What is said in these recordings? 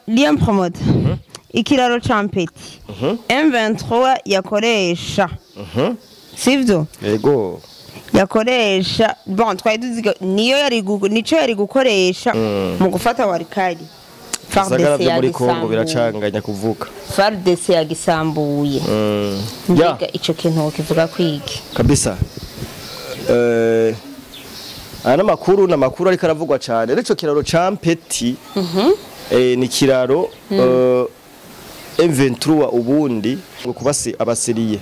Liam Promote, ikiraro ca Mpeti M23 yakoresha, sivyo? Yego. Yakoresha, bon, twari tuzi ko niyo yari nico yari gukoresha mu gufata Walikale. Ibisagara FARDC byo muri Kongo yagisambuye. Biracanganya kuvuka. FARDC yagisambuye. Mbega ico kintu kivuga kwiki? Kabisa. Aya n'amakuru, n'amakuru ariko aravugwa cyane. Rero ico kiraro ca Mpeti ni kiraro M23 ubundi ngo kubasi abasiriye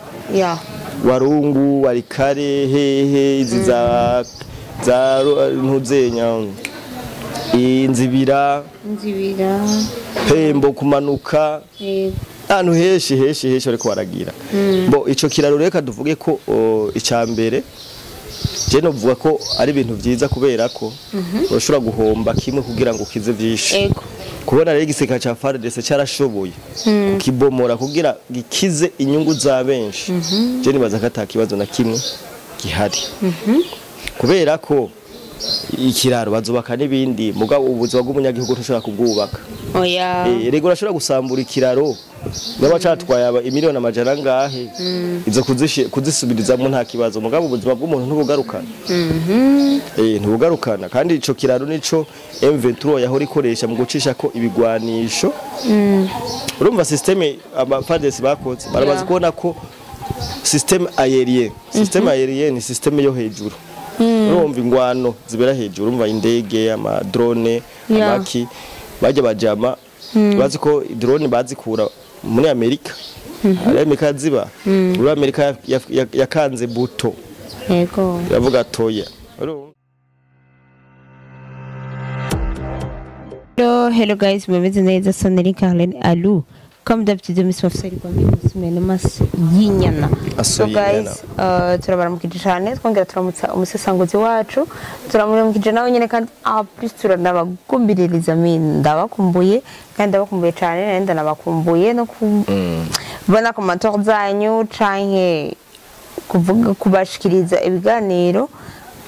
Warungu, Walikale, hehe, izi za ntuzenya, Inzibira, Nzibira. Pembo, kumanuka ahantu henshi henshi henshi bariko baragira bo ico kiraro. Reka tuvuge ko ica mbere je novuga ko ari ibintu vyiza, kubera ko urashobora guhomba kimwe kugira ngo ukize vyinshi. Kubona rero igisirikare ca FARDC carashoboye kukibomora kugira gikize inyungu za benshi, je nibaza ko ata kibazo na kimwe gihari, kubera ko ikiraro bazubaka n'ibindi, mugabo ubuzima bw'umunyagihugu ntushobora kubwubaka. Oya. Rego, urashobora gusambura ikiraro naba catwaye imiliyoni amajana angahe, izo kuzisubirizamo nta kibazo, mugabo ubuzima bw'umuntu ntubugarukana. Ntubugarukana. Kandi ico kiraro nico M23 yahora ikoresha mu gucisha ko ibigwanisho. Urumva système aba FARDC bakoze, baramaze kubona ko système aérien ni système yo hejuru. Urumva ingwano zibera hejuru, urumva indege, ama drone, amaki bajya bajama bazi ko drone bazikura muri Amerika, ari Amerika ziba muri Amerika yakanze buto iravuga toya. Urumva? Hello, hello guys, mumeze neza? Soneri Carlen Alu. Comme d'habitude, Miss Mafsari kwambi musumene maso y'inyana. Aso So guys, y'inyana. Turabaramukije cyane, twongera turamutsa umusesanguzi wacu, turamuramukije nawe nyene, kandi en plus turanabagumbiririza. Ndabakumbuye kandi ndabakumbuye cyane, nari ndanabakumbuye no kubona commentaire zanyu canke kuvuga, kubashikiriza ibiganiro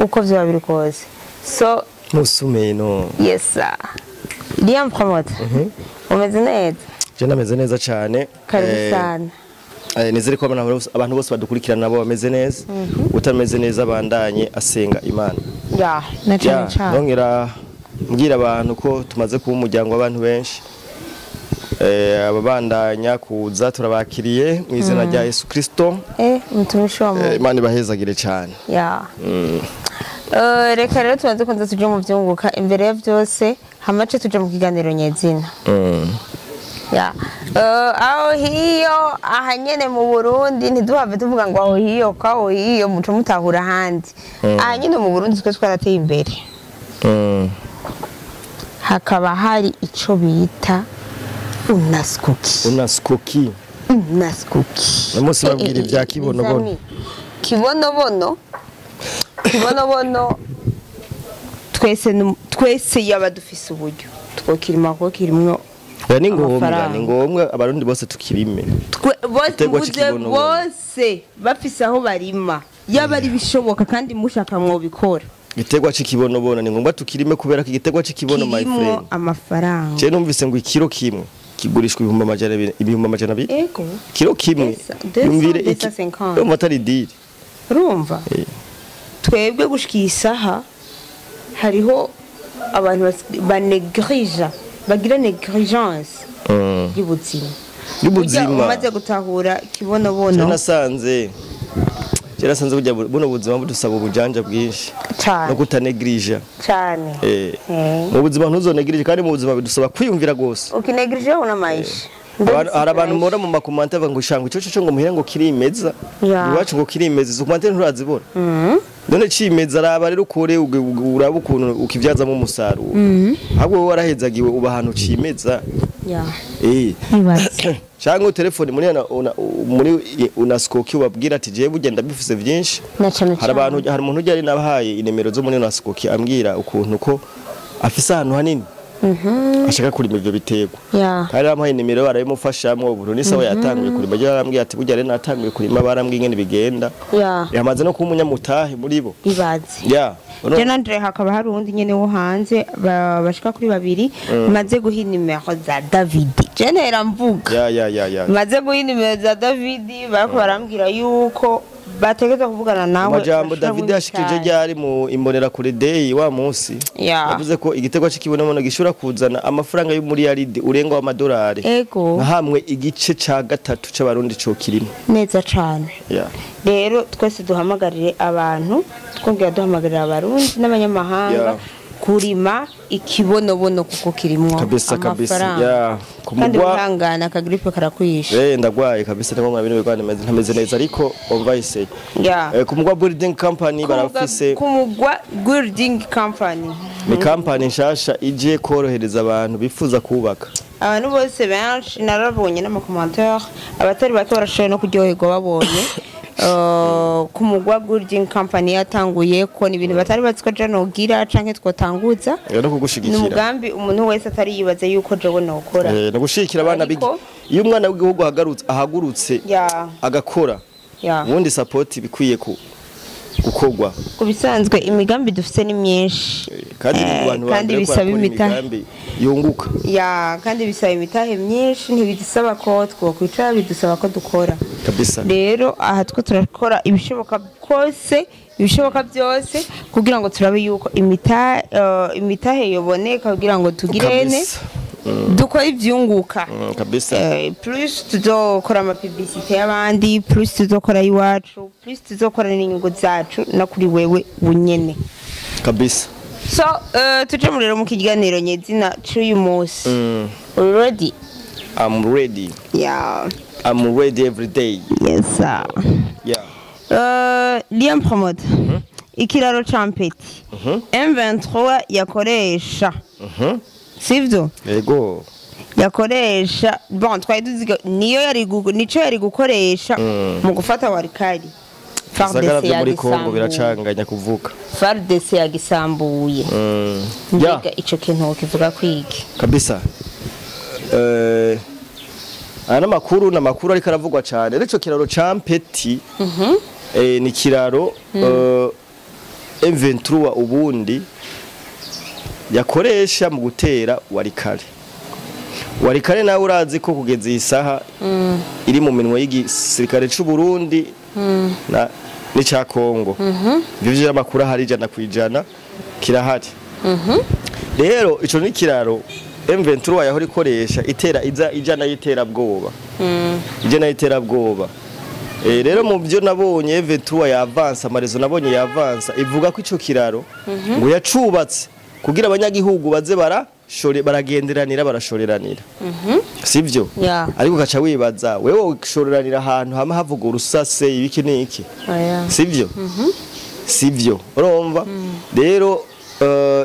uko vyoba biri kose. So Musumeno. Yes sir. Liam Promote. Umeze neza? Je nameze neza cyane. Karibu sana. Nizere ko abantu bose badukurikirana nabo bameze neza. Utameze neza bandanye asenga Imana. Ya, na cyane cyane. Nongera mbwira abantu ko tumaze kuba umuryango w'abantu benshi. Ababandanya kuza turabakiriye mu izina rya Yesu Kristo. Mtumishi wa Mungu. Imana ibahezagire cyane. Ya. Reka rero tubanze kwanza tuje mu vyunguka imbere ya vyose, hamace tuje mu kiganiro nyezina. Ya. Aho hiyo aha nyene mu Burundi, ntiduhave tuvuga ngo aho hiyo, ko aho hiyo muco mutahura ahandi. Aha nyene mu Burundi twe twarateye imbere. Hakaba hari ico bita Unaskoki. Unaskoki. Unaskoki. Uno munsi babwira ibya kibonobono. Izami. Kibonobono. Kibonobono. Twese twese yaba dufise uburyo twokirima, kuko kirimwo Oya, ni ngombwa. amafaranga. Ni ngombwa abarundi bose tukirime. Bose Igiterwa mvuze c'ikibonobono. bose bafise aho barima, yaba ari bishoboka kandi mushaka mwobikora. Igiterwa c'ikibonobono ni ngombwa tukirime, kubera ko igiterwa c'ikibono, my Kirimwo friend, amafaranga. je numvise ngo ikiro kimwe kigurishwa 200,000, 200,000. Ego. Kiro kimwe. Deux cent, Yumvire. 250. Urumva atari deal? Urumva twebwe gushika iyi saha hariho abantu banegrija, bagira négligence y'ubuzima. Y'ubuzima. Burya umaze gutahura kibonobono. Je nasanze burya buno buzima budusaba ubujanja bwinshi no kutanegrija. Cyane. Mu buzima ntuzonegrije, kandi mu buzima bidusaba kwiyumvira gose. Ukinegrije una maisha. Hari abantu mubona mu macommentaires bavuga ngo shanga ico cyo ngo muhire ngo kirimeza, iwacu ngo kirimeza. Izo commentaires nturazibona? None cimeza, raba rero ukore, uraba ukuntu ukivyazamo umusaruro. Ahubwo wowe warahezagiwe, uba ahantu cimeza. Ibaze. Cyangwa telefone muri muri Unaskoki, ubabwira ati jewe burya ndabifise vyinshi. Na cane. Hari abantu, hari umuntu ujya ari nabahaye inimero zo muri Unaskoki, ambwira ukuntu ko afise ahantu hanini. Ashaka kurima ivyo biterwa. Ya. Kandi bamuhaye nimero, barabimufashamwo. Ubu ni sawa, yatanguye kurima. Je yarambwiye ati burya rero natanguye kurima, barambwiye ingene bigenda. Yamaze no kuba umunyamutahe muri bo. Ibaze. Ya. Je nanje hakaba hari uwundi nyene wo hanze, bashika kuri babiri maze guha inimero za David. Je ntera mvuga. Ya ya ya ya. Maze guha inimero za David, bariko barambwira yuko bategeza kuvugana nawe. Amajambo bashira David mu yashikije cyane. ryari mu imbonera kure day wa munsi. Yavuze ko igiterwa c'ikibonobono gishobora kuzana amafaranga y'umuriyaridi urenga w'amadolari. Ego. Nka hamwe igice ca gatatu c'abarundi co kirimo. Neza cane. Rero twese duhamagarire abantu, twongera duhamagarira abarundi n'abanyamahanga kurima ikibonobono kuko kirimwo Kabisa kabisa. amafaranga. Kandi Kumugwa wihangana, akagripe karakwisha. Ndagwaye kabisa, ndabona bino bigwana meze ntameze neza, ariko on va essayer. Kumugwa Building Company barafise Kumugwa Building Company. Ni company nshasha ije korohereza abantu bifuza kubaka. Abantu bose benshi narabonye n'ama commentaires, abatari bake barashoboye no kuryoherwa babonye Kumugwa Building Company yatanguye, ko ni ibintu batari bazi ko je nogira canke twotanguza. No Ni kugushigikira. umugambi umuntu wese atari yibaze yuko jewe nokora. No gushigikira abana bigi. Iyo umwana w'igihugu ahagurutse agakora, ubundi support bikwiye ku gukorwa. Ku bisanzwe imigambi dufite ni myinshi. Kandi ku bantu Kandi ba mbere bisaba barakora imitahe. imigambi yunguka. Ya, kandi bisaba imitahe myinshi. Ntibidusaba ko twokwicara, bidusaba ko dukora. Rero aha two turakora ibishoboka kose, ibishoboka byose kugira ngo turabe yuko imitahe yoboneka kugira ngo tugirene dukore ivyunguka. Kabisa. Plus tuzokora ama publicité y'abandi, plus tuzokora iwacu, plus tuzokora n'inyungu zacu no kuri wewe bunyene. So tuje mu rero mu kiganiro nyezina c'uyu munsi. Uri ready? I'm ready. Yeah. I'm ready every day. Yes sir. Yeah. Liam Promote, ikiraro ca Mpeti M23 yakoresha, sivyo? Yego. Yakoresha, bon, twari tuzi ko niyo yari nico yari gukoresha mu gufata Walikale. Bisagara FARDC byo muri Kongo yagisambuye. Biracanganya kuvuka. FARDC yagisambuye. Mbega ico kintu wokivuga kwiki? Kabisa. Aya n'amakuru n'amakuru ariko aravugwa cyane. Rero ico kiraro ca Mpeti ni kiraro M23 ubundi yakoresha mu gutera Walikale. Walikale nawe urazi ko kugeza iyi saha iri mu minwe y'igisirikare c'u Burundi na n'ica Kongo. Ivyo vy'amakuru ahari 100% kirahari. Rero ico ni kiraro M23 yahora ikoresha itera iza ijana y'iterabwoba. Ijana y'iterabwoba. Rero mu byo nabonye M23 ya avance amarezo nabonye ya avance ivuga ko ico kiraro ngo yacubatse kugira abanyagihugu baze barashore, baragenderanira, barashoreranira. Sivyo? Ya. Ariko ugaca wibaza, wewe ushoreranira ahantu hama havuga urusase, ibiki n'iki. Oya. Sivyo? Sivyo. Urumva? Rero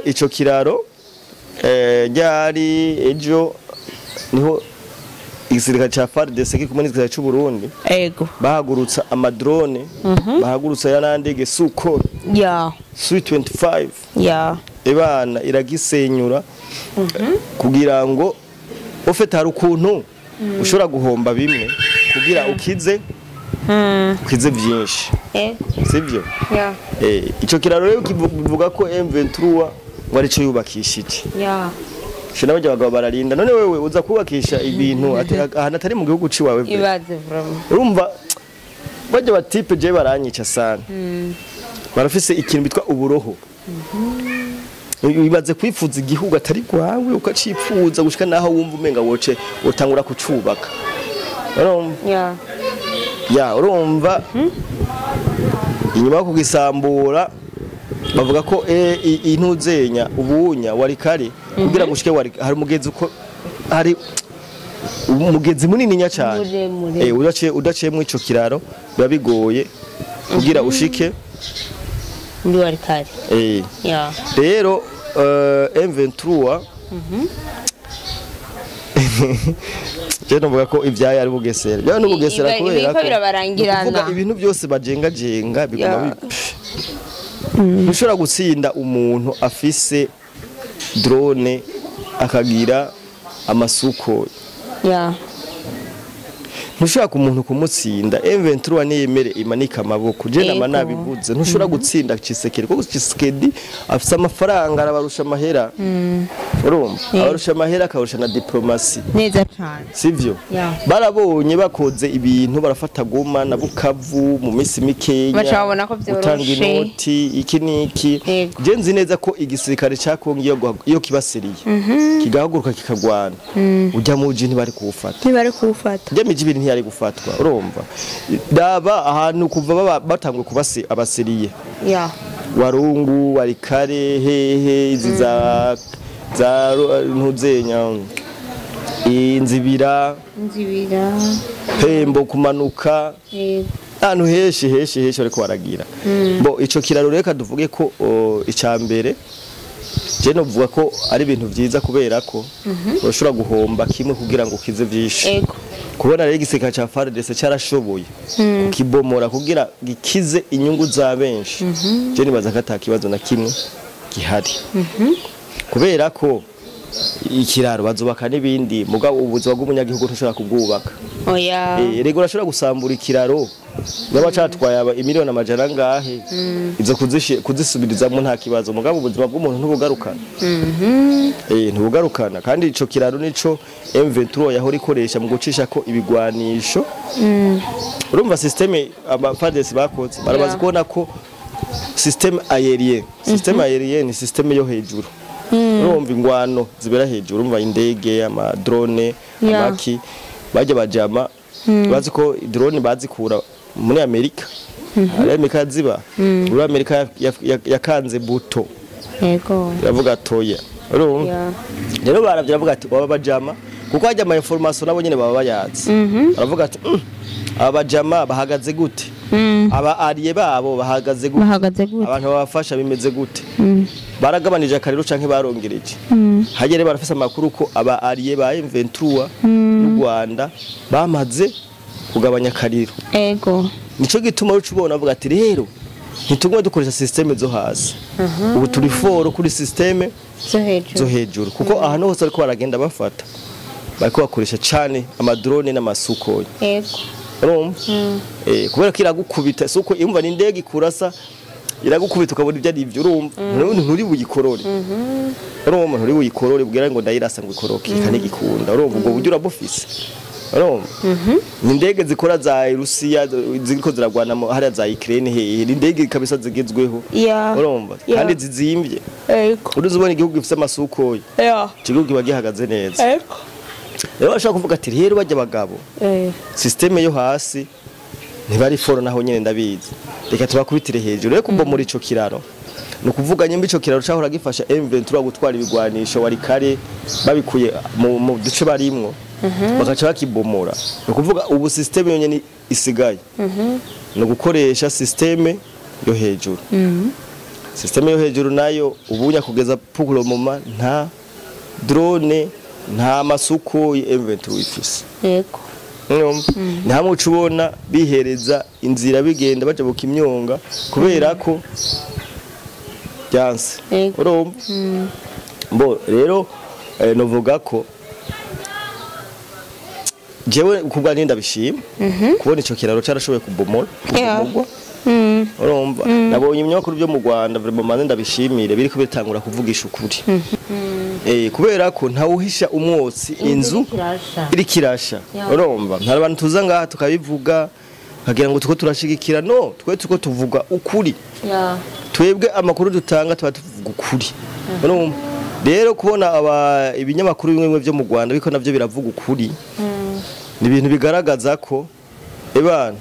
ico kiraro ryari ejo niho igisirikare ca FARDC kiri kumwe n'igisirikare c'u Burundi bahagurutsa ama drone, bahagurutsa ya nandege Sukhoi Su-25. Ebana iragisenyura kugira ngo ufite hari ukuntu ushobora guhomba bimwe kugira ukize byinshi. Sivyo? Ya. Ico kiraro rero kivuga ko M23 ngo arico yubakishije. Shina bajya abagabo bararinda, none wewe uza kubakisha ibintu ahantu atari mu gihugu ciwawe vre. Ibaze vraiment. Urumva bajya batipe je baranyica sana. Barafise ikintu bitwa uburoho. Ibaze kwifuza igihugu atari kwawe, ukacipfuza gushika naho wumva umenga woce utangura kucubaka. Urumva? Ya. Ya, urumva, inyuma yo kugisambura bavuga ko intuzenya ubunya Walikale kugira ngo ushike wari hari umugezi, uko hari umugezi munini nya cyane. Muremure. Udaciye mu ico kiraro biba bigoye kugira ushike Muri Walikale. Ya. Rero M23 je novuga ko ibyaye ari Bugesera, bya no Bugesera kubera ibiko ko birabarangirana. ni ukuvuga ibintu byose bajengajenga biguma ntushobora gutsinda umuntu afise drone. akagira amasuko. Ntushobora ku muntu kumutsinda. M23 niyemere imanika amaboko. Je nama nabivuze, ntushobora gutsinda Tshisekedi kuko Tshisekedi afise amafaranga, arabarusha amahera. Urumva, abarusha amahera akarusha na diplomasi. Neza cyane. Sivyo? Barabonye bakoze ibintu barafata Goma na Bukavu mu minsi mikeya. Baca babona ko gutanga vyoroshe. Inoti iki niki. Je nzi neza ko igisirikare ca Kongo iyo kibasiriye kigahaguruka kikagwana, ujya mu ji ntibari kuwufata. Ntibari kuwufata. Njye miji ibiri ntiyari gufatwa. Urumva, daba ahantu kuva batangwe kubase abasiriye Warungu, Warikare, hehe, izi za ntuzenya, Inzibira, Nzibira. Hembo kumanuka, ahantu henshi henshi henshi bariko baragira. Bo ico kiraro, reka tuvuge ko ica mbere je novuga ko ari ibintu vyiza kubera ko urashobora guhomba kimwe kugira ngo ukize vyinshi. Kubona rero igisirikare ca FARDC carashoboye kukibomora kugira gikize inyungu za benshi, je nibaza ko ata kibazo na kimwe gihari kubera ko ikiraro bazubaka n'ibindi, mugabo ubuzima bw'umunyagihugu ntushobora kubwubaka. Oya. Rego urashobora gusambura ikiraro nyaba catwaye imiliyoni amajana angahe, izo kuzisubirizamo nta kibazo, mugabo ubuzima bw'umuntu ntubugarukana. Ntubugarukana. Kandi ico kiraro nico M23 yahora ikoresha mu gucisha ko ibigwanisho. Urumva système aba FARDC bakoze, barabaza kubona ko système aérien ni système yo hejuru. Urumva ingwano zibera hejuru, urumva indege, ama drone, amaki bajya bajama bazi ko drone bazikura muri Amerika. Muri Amerika ziba muri Amerika yakanze buto iravuga toya. Urumva, rero baravye baravuga ati baba bajama, kuko hajya ama information nabo nyene baba bayazi. Baravuga ati: Aba bajama bahagaze gute? Aba alliés babo bahagaze gute? Bahagaze gute? Abantu babafasha bimeze gute? Baragabanije akariro canke barongereje?" Hagere barafise amakuru ko aba alliés ba M23 n'u Rwanda bamaze kugabanya akariro. Nico gituma uca ubona bavuga ati rero ntitugume dukoresha système zo hasi, ubu turi fort kuri système zo hejuru. Zo hejuru, kuko ahantu hose ariko baragenda bafata bariko bakoresha cane ama drone n'ama Sukhoi. Urumva, kubera ko iragukubita suko imva ni indege ikurasa, iragukubita ukabona ibyo ari ibyo. Urumva nturi buyikorore. Urumva nturi buyikorore bwira ngo ndayirasa ngo ikoroke kandi igikunda. Urumva ubwo buryo urabufise. Urumva ni indege zikora za Rusiya ziriko ziragwana hariya za Ukraine, hehe, ni indege kabisa zigezweho. Urumva, kandi zizimvye. Uruzi ubona igihugu gifise ama Sukhoi, igihugu kiba gihagaze neza. Rero bashobora kuvuga ati rero bajya abagabo système yo hasi ntibari fort, naho nyene ndabizi, reka tubakubitire hejuru. Rero kumva muri ico kiraro, ni ukuvuga nyimba ico kiraro cahora gifasha M23 gutwara ibigwanisho wari kare babikuye mu duce barimwo, bakaca bakibomora, ni ukuvuga ubu système yonyene isigaye ni ugukoresha système yo hejuru. Système yo hejuru nayo ubunya kugeza pour le moment nta drone, nta ma Sukhoi M23 ifise. Urumva? Ni hamwe uca ubona bihereza inzira bigenda bajabuka imyonga kubera ko byanse. Urumva, bo rero novuga ko jewe kubwa ninde ndabishima kubona ico kiraro carashoboye kubomora, kubomorwa. Urumva nabonye ibinyamakuru byo mu Rwanda, vraiment manze ndabishimire, biriko bitangura kuvugisha ukuri, kubera ko ntawuhisha umwotsi inzu Kirasha. Iri kirasha. Urumva hari abantu tuza ngaha tukabivuga kagira ngo tuko turashigikira. No twe tuko tuvuga ukuri. Twebwe amakuru dutanga tuba tuvuga ukuri. Urumva rero kubona aba ibinyamakuru bimwe bimwe byo mu Rwanda biko navyo biravuga ukuri, ni ibintu bigaragaza ko ebana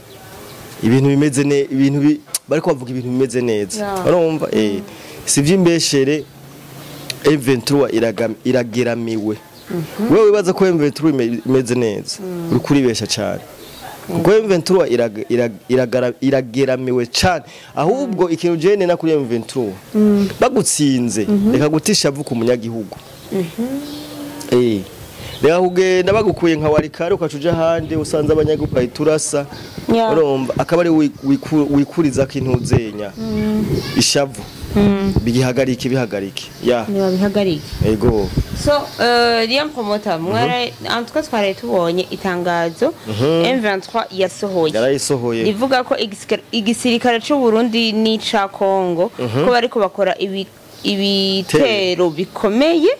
ibintu bimeze ne ibintu bariko bavuga ibintu bimeze neza. Urumva, si vy'imbeshere, M23 irageramiwe. Wewe wibaza ko M23 imeze neza, uri kuribesha cyane, kuko M23 irageramiwe cyane. Ahubwo ikintu jene na kuri M23, bagutsinze, reka gutisha avuka umunyagihugu, reka kugenda bagukuye nka Warikare ukaca uja ahandi usanze abanyagihugu bahita urasa. Urumva akaba ari wikuriza ko intuzenya ishavu. Bigihagarike, bihagarike ya. Ntibabihagarike. Ego. So Liam Promoter, mwara en tout cas twaraye tubonye itangazo M23 yasohoye Yarayisohoye. Rivuga ko igisirikare c'u Burundi n'ica Congo ko bariko bakora ibitero bikomeye,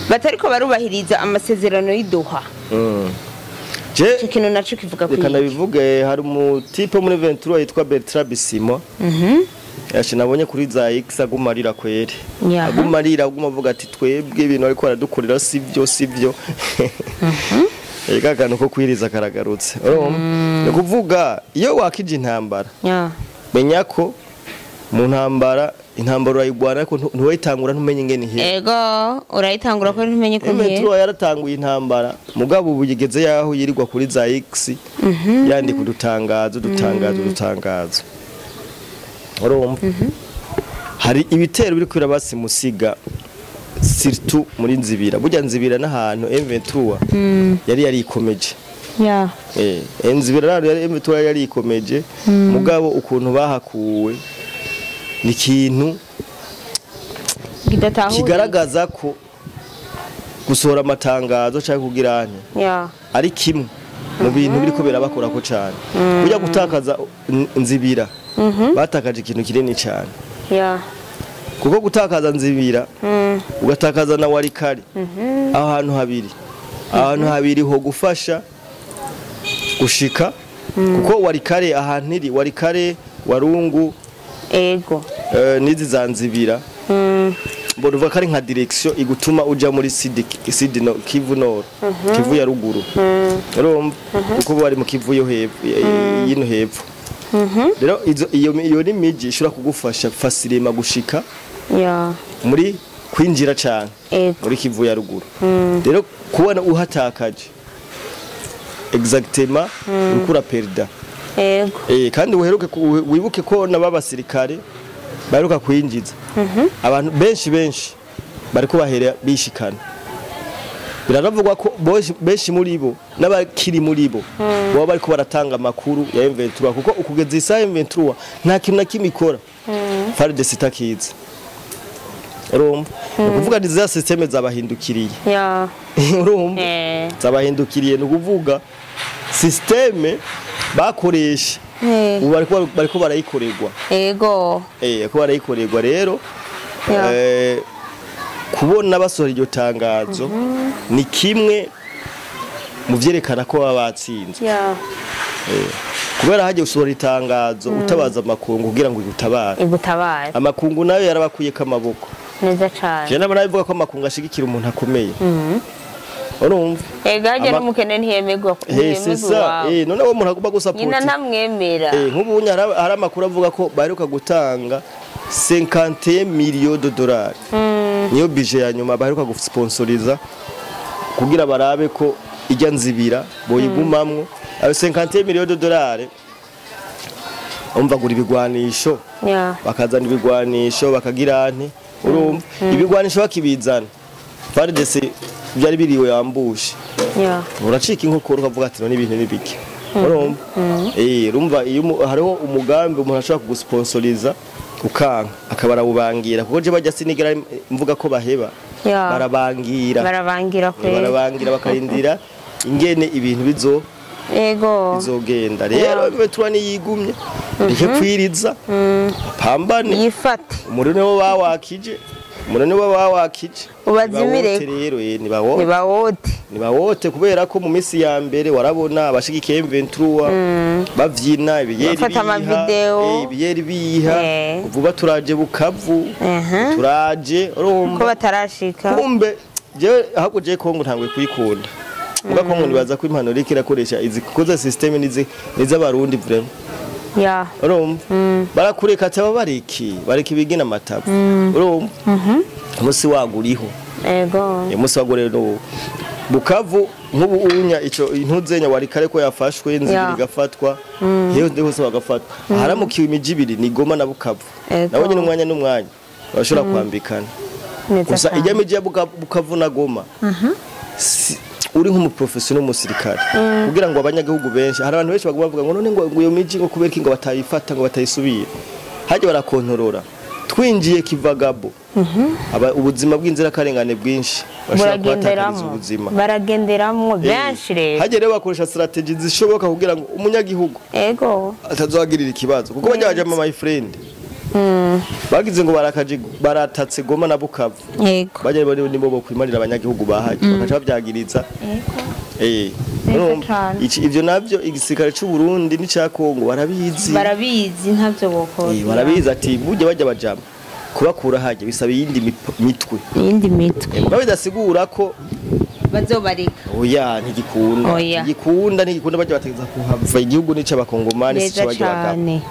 batariko barubahiriza amasezerano y'i Doha. Je Ico kintu naco kivuga reka kuri nabivuge, hari umutipe muri 23 yitwa Bertrand Bisimwa. Yashe nabonye kuri za X aguma arira kwere. Aguma arira, aguma avuga ati twebwe ibintu ariko baradukorera sivyo, sivyo. Ega akantu ko kwiriza karagarutse. Urumva? Ni ukuvuga iyo wakije intambara, menya ko mu ntambara, intambara urayigwana ariko ntiwayitangura ntumenye ingene ihera. Ego, urayitangura ko ntumenye ko ntiye. M23 yaratanguye intambara, mugabo ubu yigeze yaho yirirwa kuri za X yandika udutangazo, udutangazo, udutangazo. Urumva, hari ibitero biri kwira basimusiga, surtout muri Nzibira. Burya Nzibira n'ahantu M23 yari yarikomeje. Nzibira n'ahantu yari M23 yari yarikomeje, mugabo ukuntu bahakuwe ni ikintu Kidatahura. kigaragaza ko gusohora amatangazo cyangwa kugira ante ari kimwe mu bintu biriko birabakorako cyane. Burya gutakaza Nzibira, batakaje ikintu kinini cyane, kuko gutakaza Nzibira, ugatakaza na Warikari, aho hantu habiri, ahantu habiri ho gufasha gushika, kuko Warikare ahantu iri, Warikare, Warungu, n'izi za Nzibira, mbona uvuga ko ari nka direction igutuma uja muri Sud no Kivu Nord, Kivu ya ruguru. Urumva, kuko bari mu Kivu yo hepfo, yino hepfo. Rero iyo ni miji ishobora kugufasha facilement gushika muri kwinjira cyane muri Kivu ya ruguru. Rero kubona uhatakaje exactement, uriko uraperda. Kandi uheruke wibuke ko n'ababasirikare baheruka kwinjiza abantu benshi benshi, bariko bahera bishikana. Biranavugwa ko benshi muri bo n'abakiri muri bo baba bariko baratanga amakuru ya M23, kuko ukugeza isaha M23 nta kintu na kimwe ikora FARDC itakizi. Urumva, ni ukuvuga ni za système zabahindukiriye. Urumva, zabahindukiriye, ni ukuvuga système bakoresha ubu bariko barayikorerwa. Ko barayikorerwa rero. Kubona basohora iryo tangazo ni kimwe mu vyerekana ko baba batsinze. Kubera hagiye gusohora itangazo utabaza amakungu kugira ngo igutabare, Igutabare. amakungu nayo yarabakuyeko amaboko. Neza cane. Je nabona bivuga ko amakungu ashigikira umuntu akomeye. Urumva? Ega hajya n'umukene ntiyemegwa. C'est ça. None uwo muntu agomba Nyina gusapota. ntamwemera. Nk'ubu hari amakuru avuga ko baheruka gutanga 51 millions de dollars. Niyo budget ya nyuma baheruka gusponsoriza kugira barabe ko ijya Nzibira boyigumamwo. Ayo 51 millions de dollars, umva, gura ibigwanisho, bakazana ibigwanisho bakagira nte. Urumva, ibigwanisho bakibizana, FARDC byari biriwe yambushe. Uracika inkokora ukavuga ati none ibintu ni bike. Urumva, urumva iyo hariho umugambi umuntu ashobora kugusponsoriza ukanka, akaba arawubangira, kuko je bajya sinigera mvuga ko baheba. Barabangira. Barabangira kwe. Barabangira, bakarindira ingene ibintu bizo bizogenda. Rero M23 niyigumye, reke kwiriza, pambane. Yifate. Umuriro niwo bawakije, umuriro niwo bawakije. Ubazimire. Nibawote rero, nibawote. Nibawote. Nibawote, kubera ko mu minsi ya mbere warabona abashigikiye M23 bavyina ibiyeri, Bafata biha amavideo. Ibiyeri biha, vuba turaje Bukavu, turaje. Ko Urumva, batarashika. kumbe jewe ahubwo je Kongo ntangwe kuyikunda. Muga Kongo nibaza ko impano iriko irakoresha izi kuko système nizi niz'abarundi vraiment. Urumva, barakureka ati aba bariki bareka ibigina amatavu. Urumva, umunsi waguriho. Uyu munsi waguriho n'ubu Bukavu nk'ubu unya ico intuzenya wari kare ko yafashwe, Nzibiri igafatwa, heho ndi hose bagafatwa, haramukiwe imiji ibiri, ni Goma na Bukavu. Nabo nyine umwanya n'umwanya bashobora kwambikana. Neza Gusa cane. ijya miji ya Bukavu na Goma, uri nk'umuprofessionnel w'umusirikare, kugira ngo abanyagihugu benshi, hari abantu benshi baguma bavuga ngo none ngo iyo miji ngo kubera iki ngo batayifata, ngo batayisubira, hajya barakontorora. Twinjiye Kivagabo, ubuzima bw'inzirakarengane bwinshi bashobora kuhatakariza Buragenderamo. ubuzima. Baragenderamwo benshi rero. Hajya rero bakoresha strategy zishoboka kugira ngo umunyagihugu atazohagirira ikibazo, kuko bajya bajama, my friend, bagize ngo barakaje, baratatse Goma na Bukavu. Bajya bari nibo bo kwimarira abanyagihugu bahaje, bakaca babyagiriza. Neza Urumva, cane. Ivyo navyo igisirikare c'u Burundi n'ica Kongo barabizi. Barabizi, ntavyo bokora. Barabizi ati burya bajya bajama kubakura hajya bisaba iyindi mitwe. Iyindi mitwe. Mugabo bidasigura ko Bazobareka. Oya, ntigikunda. Oya. Ntigikunda, ntigikunda. Bajya bategeza kuhava. Igihugu n'ic'abakongomani, si Neza c'abajya bagabo. cane.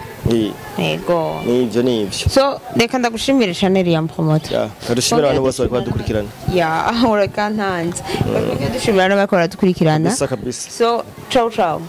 Nivyo, nivyo. So reka ndagushimire cane, Liam Promoter. Ya, kadushimira abantu bose bariko badukurikirana. Ya, ureka ntanze. Reka dushimira n'abariko baradukurikirana. Kabisa, kabisa. So ciao ciao.